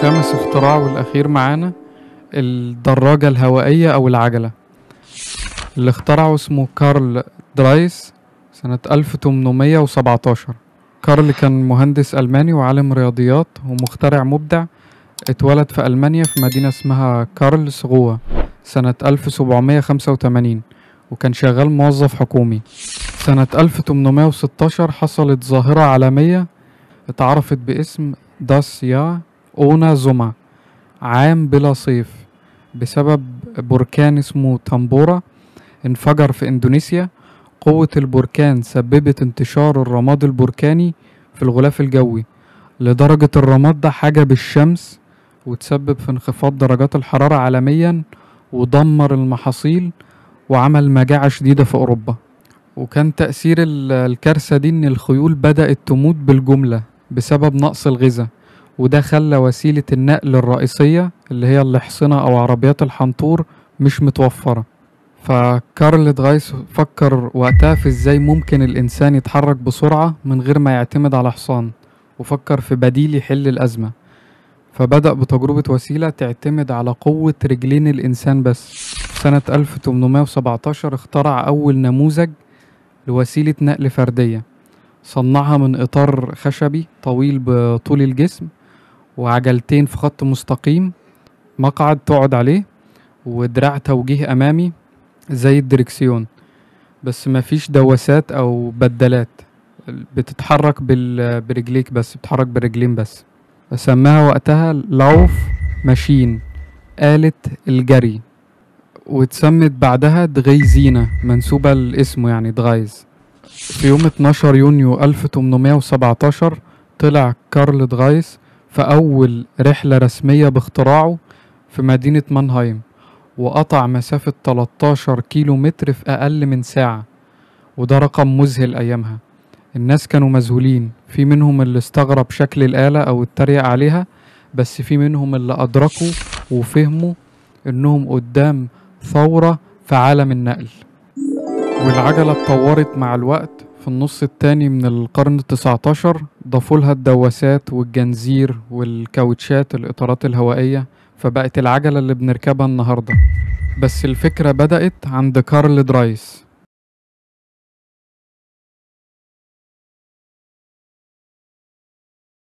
خامس اختراع والأخير معانا الدراجة الهوائية أو العجلة، اللي اخترعه اسمه كارل درايس سنة 1817. كارل كان مهندس ألماني وعالم رياضيات ومخترع مبدع، اتولد في ألمانيا في مدينة اسمها كارلسروه سنة 1785، وكان شغال موظف حكومي. سنة 1816 حصلت ظاهرة عالمية اتعرفت باسم Das Jahr ohne Sommer، عام بلا صيف، بسبب بركان اسمه تامبورا انفجر في اندونيسيا. قوة البركان سببت انتشار الرماد البركاني في الغلاف الجوي لدرجة الرماد ده حجب الشمس وتسبب في انخفاض درجات الحرارة عالميا، ودمر المحاصيل وعمل مجاعة شديدة في أوروبا. وكان تأثير الكارثة دي إن الخيول بدأت تموت بالجملة بسبب نقص الغذاء، وده خلى وسيلة النقل الرئيسية اللي هي الحصنة أو عربيات الحنطور مش متوفرة. فكارل درايس فكر وقتها في ازاي ممكن الإنسان يتحرك بسرعة من غير ما يعتمد على حصان، وفكر في بديل يحل الأزمة. فبدأ بتجربة وسيلة تعتمد على قوة رجلين الإنسان بس. سنة 1817 اخترع أول نموذج لوسيلة نقل فردية، صنعها من إطار خشبي طويل بطول الجسم وعجلتين في خط مستقيم، مقعد تقعد عليه، ودراع توجيه أمامي زي الدركسيون، بس مفيش دواسات أو بدلات، بتتحرك برجليك بس، بتتحرك برجلين بس. سماها وقتها Laufmaschine، آلة الجري، واتسمت بعدها Draisine منسوبة لاسمه يعني درايز. في يوم 12 يونيو 1817 طلع كارل درايس في أول رحلة رسمية باختراعه في مدينة مانهايم، وقطع مسافة 13 كيلو متر في أقل من ساعة، وده رقم مذهل أيامها. الناس كانوا مذهولين، في منهم اللي استغرب شكل الآلة أو اتريق عليها، بس في منهم اللي أدركوا وفهموا إنهم قدام ثورة في عالم النقل. والعجلة اتطورت مع الوقت. في النص التاني من القرن 19 ضافوا لها الدواسات والجنزير والكاوتشات الإطارات الهوائية، فبقت العجلة اللي بنركبها النهاردة. بس الفكرة بدأت عند كارل درايس.